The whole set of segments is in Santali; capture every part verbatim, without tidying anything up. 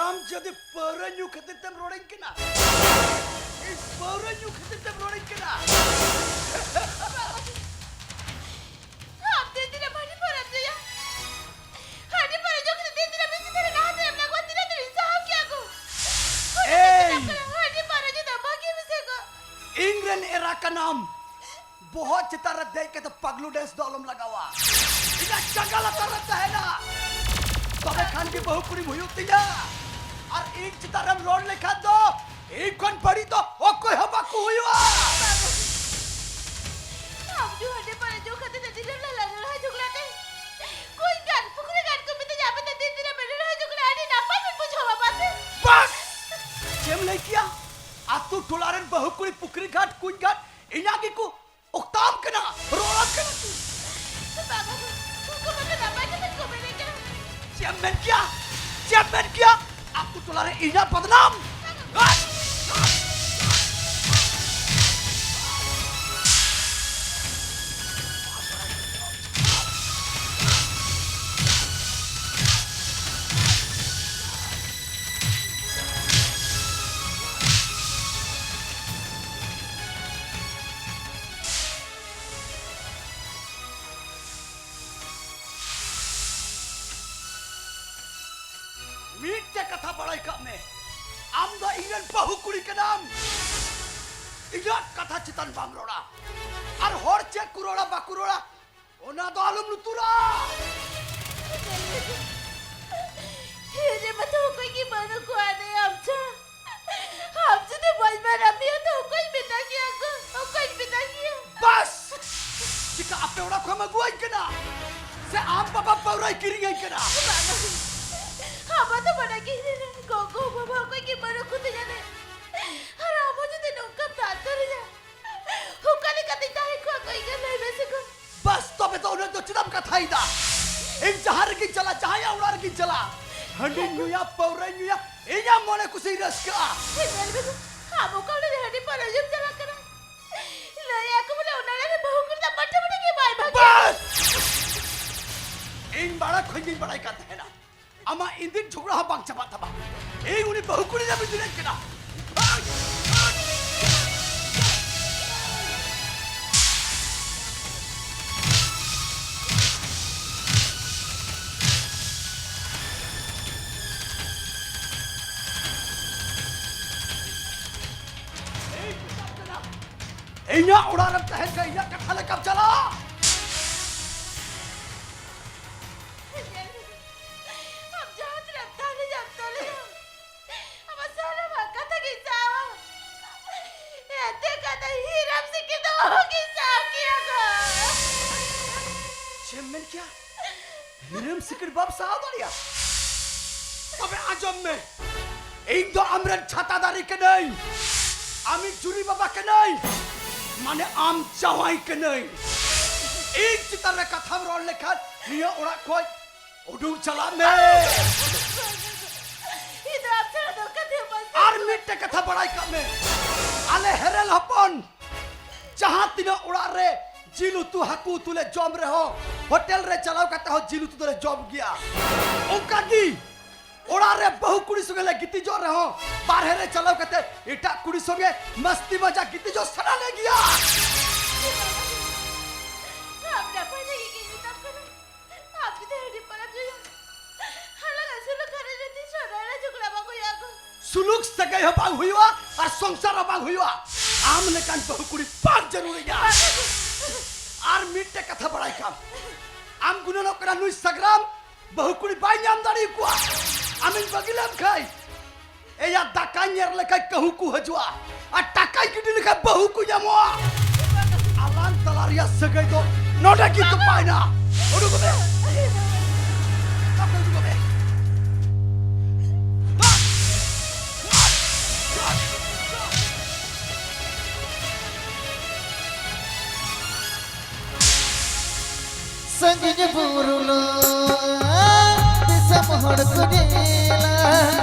ᱟᱢ ᱡᱩᱫᱤ ᱯᱟᱹᱣᱨᱟᱹ ᱧᱩ ᱠᱷᱟᱹᱛᱤᱨ ᱛᱮᱢ ᱨᱚᱲᱟᱹᱧ ᱠᱟᱱᱟ, ᱤᱧ ᱯᱟᱹᱣᱨᱟᱹ ᱧᱩ ᱠᱷᱟᱹᱛᱤᱨ ᱛᱮᱢ ᱨᱚᱲᱟᱹᱧ ᱠᱟᱱᱟ᱾ ᱟᱢ ᱫᱤᱱ ᱫᱤᱱ ᱦᱟᱺᱰᱤ ᱯᱟᱹᱣᱨᱟᱹᱢ ᱧᱩᱭᱟ᱾ ᱦᱟᱺᱰᱤ ᱯᱟᱹᱣᱨᱟᱹ ᱧᱩ ᱠᱟᱛᱮ ᱫᱤᱱ ᱫᱤᱱ ᱢᱤᱥᱤ ᱯᱟᱹᱣᱨᱟᱹ ᱰᱟᱦᱟᱨ ᱛᱮᱢ ᱞᱟᱜᱟᱣᱟ, ᱛᱤᱱᱟᱹᱜ ᱫᱤᱱ ᱤᱧ ᱥᱟᱦᱟᱣ ᱠᱮᱭᱟ ᱜᱳ? ᱮᱭ! ᱦᱟᱺᱰᱤ ᱯᱟᱹᱣᱨᱟᱹ ᱧᱩ ᱫᱚ ᱵᱷᱟᱜᱮ ᱵᱩᱡᱷᱟᱹᱣ ᱜᱳ᱾ ᱤᱧ ᱨᱮᱱ ᱮᱨᱟ ᱠᱟᱱᱟᱢ, ᱵᱚᱦᱚᱜ ᱪᱮᱛᱟᱱ ᱨᱮ ᱫᱮᱡ ᱠᱟᱛᱮ ᱯᱟᱜᱞᱩ ᱰᱮᱱᱥ ᱫᱚ ᱟᱞᱚᱢ ᱞᱟᱜᱟᱣᱟ᱾ ᱤᱧᱟᱜ ᱡᱟᱸᱜᱟ ᱞᱟᱛᱟᱨ ᱨᱮ ᱛᱟᱦᱮᱱᱟ, ᱛᱚᱵᱮ ᱠᱷᱟᱱ ᱜᱮ ᱵᱟᱹᱦᱩ ᱠᱩᱲᱤᱢ ᱦᱩᱭᱩᱜ ᱛᱤᱧᱟ᱾ ᱟᱨ ᱤᱧ ᱪᱮᱛᱟᱱ ᱨᱮᱢ ᱨᱚᱲ ᱞᱮᱠᱷᱟᱱ ᱫᱚ ᱤᱧ ᱠᱷᱚᱱ ᱵᱟᱹᱲᱤᱡ ᱫᱚ ᱚᱠᱚᱭ ᱦᱚᱸ ᱵᱟᱠᱚ ᱦᱩᱭᱩᱜᱼᱟ᱾ ᱟᱢ ᱫᱚ ᱦᱟᱺᱰᱤ ᱯᱟᱹᱣᱨᱟᱹ ᱧᱩ ᱠᱷᱟᱹᱛᱤᱨ ᱛᱮ ᱫᱤᱱᱟᱹᱢ ᱞᱟᱦᱟ ᱞᱟᱹᱲᱦᱟᱹᱭ ᱡᱷᱚᱜᱽᱲᱟ ᱛᱮ ᱠᱩᱧ ᱜᱷᱟᱴ, ᱯᱩᱠᱷᱨᱤ ᱜᱷᱟᱴ ᱠᱚ ᱢᱮᱛᱟᱧᱟ, ᱟᱯᱮ ᱫᱚ ᱫᱤᱱ ᱫᱤᱱᱟᱹᱢ ᱞᱟᱹᱲᱦᱟᱹᱭ ᱡᱷᱚᱜᱽᱲᱟ, ᱟᱹᱰᱤ ᱱᱟᱯᱟᱭ ᱵᱮᱱ ᱵᱩᱡᱷᱟᱹᱣᱟ ᱵᱟᱥᱮ? ᱵᱟᱥ! ᱪᱮᱫ ᱮᱢ ᱞᱟᱹᱭ ᱠᱮᱭᱟ? ᱟᱛᱳ ᱴᱚᱞᱟ ᱨᱮᱱ ᱵᱟᱹᱦᱩ ᱠᱩᱲᱤ ᱯᱩᱠᱷᱨᱤ ᱜᱷᱟᱴ, ᱠᱩᱧ ᱜᱷᱟᱴ ᱤᱧᱟᱜ ᱜᱮᱠᱚ ᱚᱠᱛᱟᱣᱟᱢ ᱠᱟᱱᱟ, ᱨᱚᱲᱟᱢ ᱠᱟᱱᱟ ᱠᱚ᱾ ᱵᱟᱵᱟ ᱜᱳ, ᱩᱱᱠᱩ ᱢᱟᱛᱚ ᱱᱟᱯᱟᱭ ᱠᱟᱛᱷᱟ ᱠᱚ ᱢᱮᱱᱮᱫ ᱠᱟᱱᱟ᱾ ᱪᱮᱫ ᱮᱢ ᱢᱮᱱ ᱠᱮᱭᱟ? ᱪᱮᱫ ᱮᱢ ᱢᱮᱱ ᱠᱮᱭᱟ? ᱟᱛᱳ ᱴᱚᱞᱟ ᱨᱮ ᱤᱧᱟᱜ ᱵᱚᱫᱱᱟᱢ᱾ ᱢᱤᱫᱴᱮᱡ ᱠᱟᱛᱷᱟ ᱵᱟᱲᱟᱭ ᱠᱟᱜ ᱢᱮ, ᱟᱢ ᱫᱚ ᱤᱧ ᱨᱮᱱ ᱵᱟᱹᱦᱩ ᱠᱩᱲᱤ ᱠᱟᱱᱟᱢ᱾ ᱤᱧᱟᱜ ᱠᱟᱛᱷᱟ ᱪᱮᱛᱟᱱ ᱵᱟᱢ ᱨᱚᱲᱟ᱾ ᱟᱨ ᱦᱚᱲ ᱪᱮᱫ ᱠᱚ ᱨᱚᱲᱟ ᱵᱟᱠᱚ ᱨᱚᱲᱟ, ᱚᱱᱟ ᱫᱚ ᱟᱞᱚᱢ ᱞᱩᱛᱩᱨᱟ᱾ ᱤᱧ ᱨᱮ ᱢᱟᱛᱚ ᱚᱠᱚᱭ ᱜᱮ ᱵᱟᱹᱱᱩᱜ ᱠᱚᱣᱟ ᱨᱮ ᱟᱢ ᱪᱷᱟᱲᱟ᱾ ᱟᱢ ᱡᱩᱫᱤ ᱵᱟᱹᱧ ᱢᱟᱱᱟᱣ ᱢᱮᱭᱟ ᱛᱚ ᱚᱠᱚᱭ ᱢᱮᱛᱟ ᱠᱮᱭᱟ ᱜᱳ? ᱚᱠᱚᱭ ᱢᱮᱛᱟ ᱠᱮᱭᱟ? ᱵᱟᱥ! ᱪᱤᱠᱟ ᱟᱯᱮ ᱚᱲᱟᱜ ᱠᱷᱚᱱ ᱮᱢ ᱟᱹᱜᱩᱣᱟᱹᱧ ᱠᱟᱱᱟ? ᱥᱮ ᱟᱢ ᱵᱟᱵᱟ ᱯᱟᱹᱣᱨᱟᱹᱭ ᱠᱤᱨᱤᱧᱟᱹᱧ ᱠᱟᱱᱟ? ᱵᱟᱵᱟ, ᱟᱢ ᱫᱚ ᱵᱟᱰᱟᱭ ᱜᱮ ᱦᱤᱱᱟᱹᱧᱟ, ᱜᱚᱜᱚ ᱵᱟᱵᱟ ᱚᱠᱚᱭ ᱜᱮ ᱵᱟᱹᱱᱩᱜ ᱠᱚ ᱛᱤᱧᱟ ᱨᱮ᱾ ᱟᱨ ᱟᱢ ᱦᱚᱸ ᱡᱩᱫᱤ ᱱᱚᱝᱠᱟᱢ ᱛᱟᱨᱛᱟᱨᱤᱧᱟ, ᱚᱠᱟ ᱞᱮᱠᱟᱛᱤᱧ ᱛᱟᱦᱮᱸ ᱠᱚᱜᱼᱟ ᱜᱚ ᱤᱧ ᱜᱮ ᱞᱟᱹᱭ ᱢᱮᱥᱮ ᱜᱳ? ᱵᱟᱥ, ᱛᱚᱵᱮ ᱫᱚ ᱩᱱᱟᱹᱜ ᱫᱚ ᱪᱮᱫᱟᱜ ᱮᱢ ᱠᱟᱛᱷᱟᱭᱮᱫᱟ? ᱤᱧ ᱡᱟᱦᱟᱸ ᱨᱮᱜᱤᱧ ᱪᱟᱞᱟᱜ, ᱡᱟᱦᱟᱸᱭᱟᱜ ᱚᱲᱟᱜ ᱨᱮᱜᱤᱧ ᱪᱟᱞᱟᱜ, ᱦᱟᱺᱰᱤᱧ ᱧᱩᱭᱟ, ᱯᱟᱹᱣᱨᱟᱹᱧ ᱧᱩᱭᱟ, ᱤᱧᱟᱜ ᱢᱚᱱᱮ ᱠᱩᱥᱤᱧ ᱨᱟᱹᱥᱠᱟᱹᱜᱼᱟ᱾ ᱧᱮᱞ ᱢᱮ ᱜᱳ, ᱟᱢ ᱚᱠᱟ ᱚᱲᱟᱜ ᱨᱮ ᱦᱟᱺᱰᱤ ᱯᱟᱹᱣᱨᱟᱹ ᱧᱩᱢ ᱪᱟᱞᱟᱜ ᱠᱟᱱᱟ? ᱞᱟᱹᱭ ᱟᱠᱚ ᱵᱚᱞᱮ ᱚᱱᱟ ᱚᱲᱟᱜ ᱨᱮ ᱵᱟᱹᱦᱩ ᱠᱩᱲᱤ ᱫᱚ ᱢᱚᱴᱟᱢᱩᱴᱤ ᱜᱮ ᱵᱟᱭ ᱵᱷᱟᱜᱮ᱾ ᱵᱟᱥ! ᱤᱧ ᱢᱟᱲᱟᱝ ᱠᱷᱚᱱ ᱜᱤᱧ ᱵᱟᱲᱟᱭ ᱠᱟᱱ ᱛᱟᱦᱮᱱᱟ᱾ ᱟᱢᱟᱜ ᱤᱱᱫᱤᱨ ᱡᱷᱚᱜᱽᱲᱟ ᱦᱚᱸ ᱵᱟᱝ ᱪᱟᱵᱟᱜ ᱛᱟᱢᱟ᱾ ᱤᱧ ᱩᱱᱤ ᱵᱟᱹᱦᱩ ᱠᱩᱲᱤ ᱨᱮ ᱵᱤᱫᱩᱞᱮᱫ ᱠᱟᱱᱟ᱾ ᱤᱧᱟᱹᱜ ᱚᱲᱟᱜ ᱨᱮᱢ ᱛᱟᱦᱮᱱ ᱠᱷᱟᱱ ᱤᱧᱟᱹᱜ ᱠᱟᱛᱷᱟ ᱞᱮᱠᱟᱢ ᱪᱟᱞᱟᱜᱼᱟ᱾ ᱧᱮᱞ ᱢᱮ, ᱟᱢ ᱡᱟᱦᱟᱸ ᱛᱤᱱᱟᱹᱜ ᱫᱟᱲᱮ ᱧᱟᱢ ᱛᱟᱞᱮᱭᱟ, ᱟᱢᱟᱜ ᱥᱟᱱᱟᱢᱟᱜ ᱠᱟᱛᱷᱟ ᱜᱤᱧ ᱥᱟᱦᱟᱣᱟ᱾ ᱮᱱᱛᱮ ᱠᱟᱛᱷᱟ ᱦᱤᱨᱟᱹᱢ ᱥᱤᱠᱤ ᱫᱚ ᱚᱦᱚ ᱜᱤᱧ ᱥᱟᱦᱟᱣ ᱠᱮᱭᱟ ᱜᱚ᱾ ᱪᱮᱫ ᱮᱢ ᱢᱮᱱ ᱠᱮᱭᱟ? ᱦᱤᱨᱟᱹᱢ ᱥᱤᱠᱤᱲ ᱵᱟᱢ ᱥᱟᱦᱟᱣ ᱫᱟᱲᱮᱭᱟᱜᱼᱟ? ᱛᱚᱵᱮ ᱟᱸᱡᱚᱢ ᱢᱮ, ᱤᱧ ᱫᱚ ᱟᱢᱨᱮᱱ ᱪᱷᱟᱛᱟ ᱫᱟᱨᱮ ᱠᱟᱹᱱᱟᱹᱧ, ᱟᱢᱤᱡ ᱡᱩᱨᱤ ᱵᱟᱵᱟ ᱠᱟᱹᱱᱟᱹᱧ, ᱢᱟᱱᱮ ᱟᱢ ᱡᱟᱶᱟᱭ ᱠᱟᱹᱱᱟᱹᱧ᱾ ᱤᱧ ᱪᱮᱛᱟᱱ ᱨᱮ ᱠᱟᱛᱷᱟᱢ ᱨᱚᱲ ᱞᱮᱠᱷᱟᱱ ᱱᱤᱭᱟᱹ ᱚᱲᱟᱜ ᱠᱷᱚᱱ ᱩᱰᱩᱠ ᱪᱟᱞᱟᱜ ᱢᱮ᱾ ᱤᱧ ᱫᱚ ᱟᱢ ᱪᱷᱟᱲᱟ ᱫᱚ ᱚᱠᱟᱛᱮ ᱦᱚᱸ ᱵᱟᱹᱧ ᱟᱨ ᱢᱤᱫᱴᱮᱡ ᱠᱟᱛᱷᱟ ᱵᱟᱲᱟᱭ ᱠᱟᱜ ᱢᱮ, ᱟᱞᱮ ᱦᱮᱨᱮᱞ ᱦᱚᱯᱚᱱ ᱡᱟᱦᱟᱸ ᱛᱤᱱᱟᱹᱜ ᱚᱲᱟᱜ ᱨᱮ ᱡᱤᱞ ᱩᱛᱩ, ᱦᱟᱹᱠᱩ ᱩᱛᱩ ᱞᱮ ᱡᱚᱢ ᱨᱮᱦᱚᱸ, ᱦᱳᱴᱮᱞ ᱨᱮ ᱪᱟᱞᱟᱣ ᱠᱟᱛᱮ ᱦᱚᱸ ᱡᱤᱞ ᱩᱛᱩ ᱫᱚᱞᱮ ᱡᱚᱢ ᱜᱮᱭᱟ᱾ ᱚᱱᱠᱟ ᱜᱮ ᱚᱲᱟᱜ ᱨᱮ ᱵᱟᱹᱦᱩ ᱠᱩᱲᱤ ᱥᱚᱸᱜᱮ ᱞᱮ ᱜᱤᱛᱤᱡᱚᱜ ᱨᱮᱦᱚᱸ, ᱵᱟᱨᱦᱮ ᱨᱮ ᱪᱟᱞᱟᱣ ᱠᱟᱛᱮ ᱮᱴᱟᱜ ᱠᱩᱲᱤ ᱥᱚᱸᱜᱮ ᱢᱟᱥᱛᱤ ᱢᱟᱡᱟ ᱜᱤᱛᱤᱡᱚᱜ ᱥᱟᱱᱟ ᱞᱮ ᱜᱮᱭᱟ᱾ ᱟᱢ ᱱᱟᱯᱟᱭ ᱞᱟᱹᱜᱤᱫ ᱜᱤᱧ ᱢᱮᱛᱟᱢ ᱠᱟᱱᱟ᱾ ᱟᱢ ᱡᱩᱫᱤ ᱦᱟᱺᱰᱤ ᱯᱟᱹᱣᱨᱟᱹᱢ ᱧᱩᱭᱟ, ᱟᱞᱟᱝᱟᱜ ᱥᱩᱞᱩᱠ ᱜᱷᱟᱨᱚᱸᱡᱽ ᱨᱮ ᱛᱤᱥ ᱦᱚᱸ ᱞᱟᱹᱲᱦᱟᱹᱭ ᱡᱷᱚᱜᱽᱲᱟ ᱵᱟᱝ ᱦᱩᱭᱩᱜᱼᱟ ᱜᱚ᱾ ᱥᱩᱞᱩᱠ ᱥᱟᱹᱜᱟᱹᱭ ᱦᱚᱸ ᱵᱟᱝ ᱦᱩᱭᱩᱜᱼᱟ ᱟᱨ ᱥᱚᱝᱥᱟᱨ ᱦᱚᱸ ᱵᱟᱝ ᱦᱩᱭᱩᱜᱼᱟ᱾ ᱟᱢ ᱞᱮᱠᱟᱱ ᱵᱟᱹᱦᱩ ᱠᱩᱲᱤ ᱵᱟᱝ ᱡᱟᱹᱨᱩᱲᱤᱧᱟ᱾ ᱟᱨ ᱢᱤᱫᱴᱮᱡ ᱠᱟᱛᱷᱟ ᱵᱟᱲᱟᱭ ᱠᱟᱢ, ᱟᱢ ᱜᱩᱱᱟᱹᱱᱚᱜ ᱠᱟᱱᱟ ᱱᱩᱭ ᱥᱟᱜᱽᱨᱟᱢ ᱵᱟᱹᱦᱩ ᱠᱩᱲᱤ ᱵᱟᱭ ᱧᱟᱢ ᱫᱟᱲᱮ ᱟᱠᱚᱣᱟ᱾ ᱟᱢᱤᱧ ᱵᱟᱹᱜᱤ ᱞᱮᱢ ᱠᱷᱟᱡ ᱮᱭᱟ, ᱫᱟᱠᱟ ᱧᱮᱞ ᱞᱮᱠᱷᱟᱡ ᱠᱟᱹᱦᱩ ᱠᱚ ᱦᱤᱡᱩᱜᱼᱟ, ᱟᱨ ᱴᱟᱠᱟᱧ ᱜᱤᱰᱤ ᱞᱮᱠᱷᱟᱡ ᱵᱟᱹᱦᱩ ᱠᱚ ᱧᱟᱢᱚᱜᱼᱟ᱾ ᱟᱞᱟᱝ ᱛᱟᱞᱟ ᱨᱮᱭᱟᱜ ᱥᱟᱹᱜᱟᱹᱭ ᱫᱚ ᱱᱚᱰᱮ ᱜᱮ ᱛᱚᱯᱟᱭᱮᱱᱟ᱾ ᱩᱰᱩᱠᱚᱜ ᱢᱮ᱾ ᱵᱟᱯᱮ ᱩᱰᱩᱠᱚᱜ ᱢᱮ᱾ ᱥᱟᱺᱜᱤᱧ ᱵᱩᱨᱩ ᱞᱚ, ᱫᱤᱥᱚᱢ ᱦᱚᱲ ᱠᱚ ᱧᱮᱞᱟ,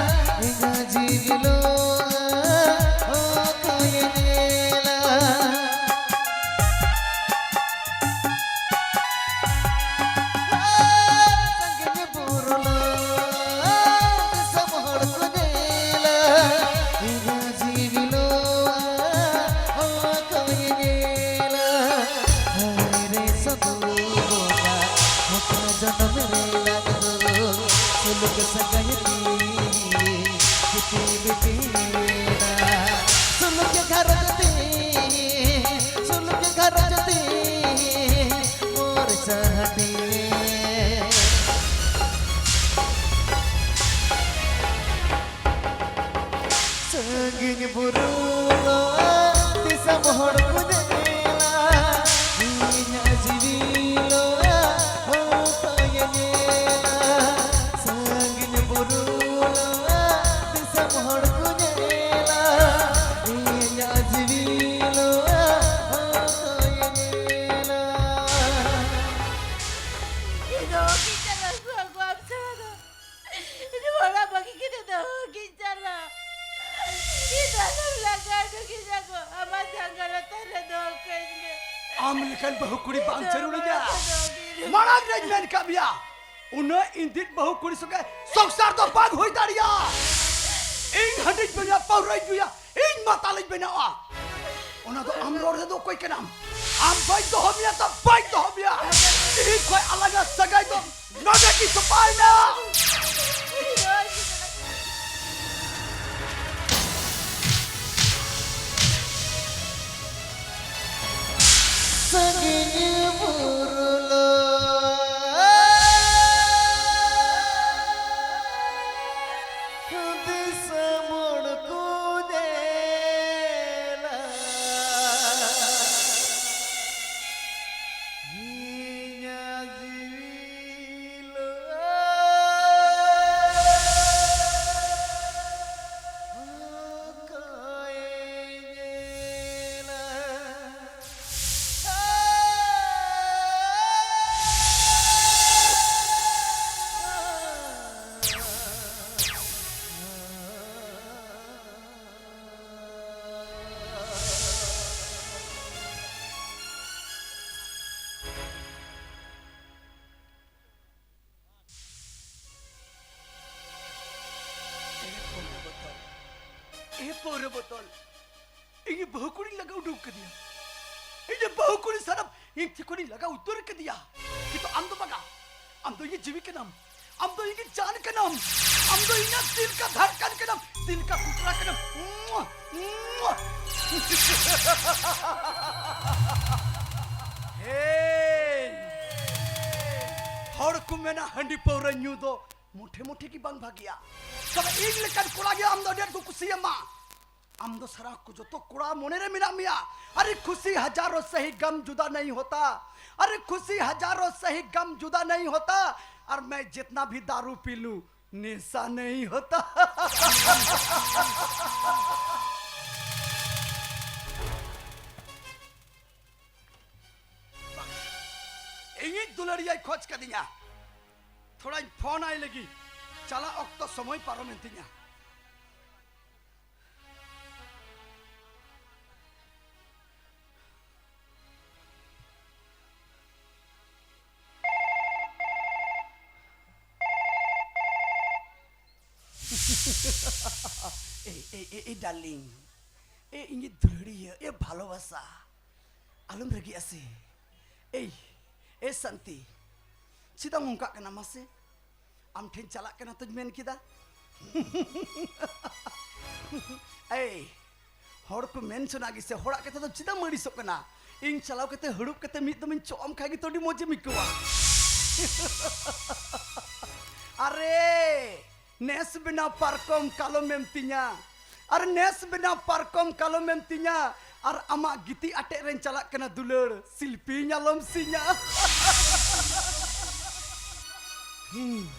ᱤᱧᱟᱹᱜ ᱡᱤᱣᱤ ᱞᱚ, ᱚᱠᱚᱭᱮ ᱧᱮᱞᱟ? ᱥᱟᱺᱜᱤᱧ ᱵᱩᱨᱩ ᱞᱚ, ᱥᱟᱺᱜᱤᱧ ᱵᱩᱨᱩ ᱞᱚ ᱫᱤᱥᱚᱢ ᱦᱚᱲ ᱠᱚ ᱧᱮᱞᱟ, ᱤᱧᱟᱹᱜ ᱡᱤᱣᱤ ᱞᱚ ᱦᱚᱸ ᱠᱚ ᱧᱮᱞᱟ᱾ ᱥᱟᱺᱜᱤᱧ ᱵᱩᱨᱩ ᱞᱚ ᱫᱤᱥᱚᱢ ᱦᱚᱲ ᱠᱚ ᱧᱮᱞᱟ, ᱤᱧᱟᱹᱜ ᱡᱤᱣᱤ ᱞᱚ ᱦᱚᱸ ᱠᱚ ᱧᱮᱞᱟ᱾ ᱤᱧ ᱫᱚ ᱵᱟᱹᱧ ᱪᱟᱞᱟᱜ ᱠᱚᱣᱟ ᱟᱢ ᱥᱟᱶ ᱫᱚ᱾ ᱤᱧ ᱫᱚ ᱚᱲᱟᱜ ᱵᱟᱹᱜᱤ ᱠᱟᱛᱮ ᱫᱚ ᱵᱟᱹᱧ ᱪᱟᱞᱟᱜ᱾ ᱤᱧ ᱫᱚ ᱟᱞᱚᱢ ᱞᱟᱜᱟ ᱦᱚᱴᱚ ᱠᱤᱧᱟ ᱠᱚ᱾ ᱟᱢᱟᱜ ᱡᱟᱸᱜᱟ ᱞᱟᱛᱟᱨ ᱨᱮ ᱫᱚᱦᱚ ᱠᱟᱹᱧ ᱢᱮ᱾ ᱟᱢ ᱞᱮᱠᱟᱱ ᱵᱟᱹᱦᱩ ᱠᱩᱲᱤ ᱵᱟᱝ ᱡᱟᱹᱨᱩᱲᱤᱧᱟ᱾ ᱢᱟᱲᱟᱝ ᱨᱮᱧ ᱢᱮᱱ ᱠᱟᱜ ᱢᱮᱭᱟ, ᱩᱱᱟᱹᱜ ᱤᱸᱫᱤᱛ ᱵᱟᱹᱦᱩ ᱠᱩᱲᱤ ᱥᱚᱸᱜᱮ ᱥᱚᱝᱥᱟᱨ ᱫᱚ ᱵᱟᱝ ᱦᱩᱭ ᱫᱟᱲᱮᱭᱟᱜᱼᱟ᱾ ᱤᱧ ᱦᱟᱺᱰᱤᱧ ᱧᱩᱭᱟ, ᱯᱟᱹᱣᱨᱟᱹᱧ ᱧᱩᱭᱟ, ᱤᱧ ᱢᱟᱛᱟᱞᱤᱧ ᱵᱮᱱᱟᱣᱟ᱾ ᱚᱱᱟ ᱫᱚ ᱟᱢ ᱨᱚᱲ ᱨᱮᱫᱚ ᱚᱠᱚᱭ ᱠᱟᱱᱟᱢ? ᱟᱢ ᱵᱟᱹᱧ ᱫᱚᱦᱚ ᱢᱮᱭᱟ ᱛᱚ ᱵᱟᱹᱧ ᱫᱚᱦᱚ ᱢᱮᱭᱟ᱾ ᱛᱤᱦᱤᱧ ᱠᱷᱚᱱ ᱟᱞᱟᱝᱟᱜ ᱥᱟᱹᱜᱟᱹᱭ ᱫᱚ ᱱᱚᱰᱮ ᱜᱮ ᱛᱚᱯᱟᱭᱮᱱᱟ᱾ ᱥᱟᱺᱜᱤᱧ ᱵᱩᱨᱩ ᱞᱚ ᱫᱤᱥᱚᱢ ᱦᱚᱲ ᱠᱚ ᱧᱮᱞᱟ᱾ ᱤᱧᱟᱹᱜ ᱡᱤᱣᱤ ᱞᱚ ᱚᱠᱚᱭᱮ ᱧᱮᱞᱟ? ᱮ ᱯᱟᱹᱣᱨᱟᱹ ᱵᱳᱛᱚᱞ, ᱮ ᱯᱟᱹᱣᱨᱟᱹ ᱵᱳᱛᱚᱞ, ᱤᱧ ᱵᱟᱹᱦᱩ ᱠᱩᱲᱤᱧ ᱞᱟᱜᱟ ᱩᱰᱩᱠ ᱠᱟᱫᱮᱭᱟ᱾ ᱤᱧ ᱵᱟᱹᱦᱩ ᱠᱩᱲᱤ ᱥᱟᱱᱟᱢ ᱤᱧ ᱴᱷᱮᱱ ᱠᱷᱚᱱᱤᱧ ᱞᱟᱜᱟ ᱩᱛᱟᱹᱨ ᱠᱟᱫᱮᱭᱟ᱾ ᱠᱤᱱᱛᱩ ᱟᱢ ᱫᱚ ᱵᱟᱝᱟ, ᱟᱢ ᱫᱚ ᱤᱧᱟᱹᱜ ᱡᱤᱣᱤ ᱠᱟᱱᱟᱢ, ᱟᱢ ᱫᱚ ᱤᱧᱟᱹᱜ ᱡᱟᱱ ᱠᱟᱱᱟᱢ, ᱟᱢ ᱫᱚ ᱤᱧᱟᱹᱜ ᱫᱤᱞ ᱠᱟ ᱫᱷᱟᱲᱠᱟᱱ ᱠᱟᱱᱟᱢ, ᱫᱤᱞ ᱠᱟ ᱴᱩᱠᱨᱟ ᱠᱟᱱᱟᱢ᱾ ᱢᱩᱣᱟ, ᱢᱩᱣᱟ᱾ ᱦᱮᱸ, ᱦᱚᱲ ᱠᱚ ᱢᱮᱱᱟ ᱦᱟᱺᱰᱤ ᱯᱟᱹᱣᱨᱟᱹ ᱧᱩ ᱫᱚ ᱢᱩᱴᱷᱮ ᱢᱩᱴᱷᱮ ᱜᱮ ᱵᱟᱝ ᱵᱷᱟᱜᱮᱭᱟ᱾ ᱛᱚᱵᱮ ᱤᱧ ᱞᱮᱠᱟᱱ ᱠᱚᱲᱟ ᱜᱮ ᱟᱢ ᱫᱚ ᱟᱹᱰᱤ ᱟᱸᱴ ᱠᱚ ᱠᱩᱥᱤᱭᱟᱢᱟ᱾ ᱟᱢ ᱫᱚ ᱥᱟᱨᱟ ᱠᱚ ᱡᱚᱛᱚ ᱠᱚᱲᱟ ᱢᱚᱱᱮ ᱨᱮ ᱢᱮᱱᱟᱜ ᱢᱮᱭᱟ᱾ अरे खुशी हजारों सही गम जुदा नहीं होता। अरे खुशी हजारों सही गम जुदा नहीं होता। और मैं जितना भी दारू पी लूं, नेशा नहीं होता। ᱤᱧᱤᱡ ᱫᱩᱞᱟᱹᱲᱤᱭᱟᱹᱭ ᱠᱷᱚᱡᱽ ᱠᱟᱫᱤᱧᱟ᱾ ᱛᱷᱚᱲᱟᱧ ᱯᱷᱳᱱ ᱟᱭ ᱞᱟᱹᱜᱤᱫ᱾ ᱪᱟᱞᱟᱜ ᱚᱠᱛᱚ ᱥᱚᱢᱚᱭ ᱯᱟᱨᱚᱢᱮᱱ ᱛᱤᱧᱟ᱾ ᱮ, ᱮ, ᱮ, ᱮ, ᱰᱟᱨᱞᱤᱝ᱾ ᱮ, ᱤᱧᱤᱡ ᱫᱩᱞᱟᱹᱲᱤᱭᱟᱹ, ᱮ, ᱵᱷᱟᱞᱚᱵᱟᱥᱟ᱾ ᱟᱞᱚᱢ ᱨᱟᱹᱜᱤᱜᱼᱟ ᱥᱮ᱾ ᱮᱭ, ᱮ, ᱥᱟᱱᱛᱤ᱾ ᱪᱮᱫᱟᱜ ᱮᱢ ᱚᱱᱠᱟᱜ ᱠᱟᱱᱟ ᱢᱟᱥᱮ? ᱟᱢ ᱴᱷᱮᱱ ᱪᱟᱞᱟᱜ ᱠᱟᱱᱟ ᱛᱚᱧ ᱢᱮᱱ ᱠᱮᱫᱟ᱾ ᱮᱭ, ᱦᱚᱲ ᱠᱚ ᱢᱮᱱ ᱥᱟᱱᱟ ᱜᱮᱥᱮ, ᱦᱚᱲᱟᱜ ᱠᱟᱛᱷᱟ ᱫᱚ ᱪᱮᱫᱟᱜ ᱮᱢ ᱟᱹᱲᱤᱥᱚᱜ ᱠᱟᱱᱟ? ᱤᱧ ᱪᱟᱞᱟᱣ ᱠᱟᱛᱮ ᱦᱟᱹᱲᱩᱵ ᱠᱟᱛᱮ ᱢᱤᱫ ᱫᱚᱢᱤᱧ ᱪᱚᱜ ᱟᱢ ᱠᱷᱟᱡ ᱜᱮ ᱛᱚ ᱟᱹᱰᱤ ᱢᱚᱡᱮᱢ ᱟᱹᱭᱠᱟᱹᱣᱟ᱾ ᱟᱨᱮ, ᱱᱮᱥ ᱵᱮᱱᱟᱣ ᱯᱟᱨᱠᱚᱢ ᱠᱟᱞᱚᱢᱮᱢ ᱛᱤᱧᱟ, ᱟᱨ ᱱᱮᱥ ᱵᱮᱱᱟᱣ ᱯᱟᱨᱠᱚᱢ ᱠᱟᱞᱚᱢᱮᱢ ᱛᱤᱧᱟ, ᱟᱨ ᱟᱢᱟᱜ ᱜᱤᱛᱤᱡ ᱟᱴᱮᱫ ᱨᱮᱧ ᱪᱟᱞᱟᱜ ᱠᱟᱱᱟ ᱫᱩᱞᱟᱹᱲ, ᱥᱤᱞᱯᱤᱧ ᱟᱞᱚᱢ ᱥᱤᱧᱟ᱾ ᱦᱩᱸ᱾